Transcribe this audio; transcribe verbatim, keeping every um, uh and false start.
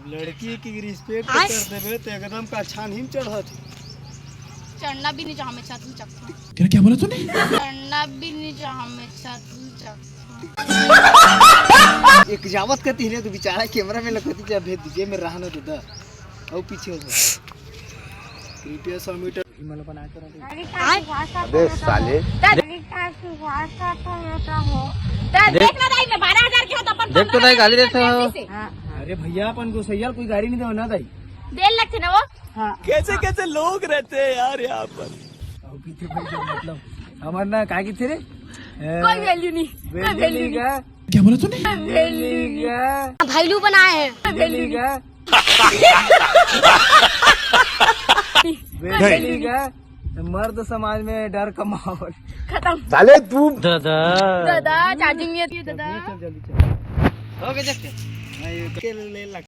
लड़की की रिस्पेक्ट कर देबे तो एकदम का छान हिम चढ़त हे। चढ़ना भी नहीं चाह, हमेशा तू चकमा। क्या, क्या बोला तूने? चढ़ना भी नहीं चाह, हमेशा तू चकमा। एक जावत करती है तो बेचारा कैमरा में लगती जा भेज दीजिए, मैं रहना दे दा। और पीछे हो। कृपया सौ मीटर। अबे साले। देख ना दाई, मैं बारह हजार के हो तो अपन देख तो दाई, गाली देते हो। अरे भैया, अपन गोसैया कोई गाड़ी नहीं देवे ना दाई। डेढ़ लाख थे ना वो। हाँ। कैसे कैसे लोग रहते हैं यार यहाँ पर। अब कितने भाई, मतलब, हमार ना का किथे रे? ए, कोई वैल्यू नहीं, कोई वैल्यू वैल्यू नहीं। नहीं का? क्या बोला तूने? वैल्यू नहीं। का? भाईलू बनाए हैं। वैल्यू नहीं का? वैल्यू नहीं का? मर्द समाज में डर का माहौल। खत्म। साले तू। दादा। दादा, चार्जिंग नहीं है दादा। चल जल्दी चल। हो गया, देख के। मैं ये के ले लग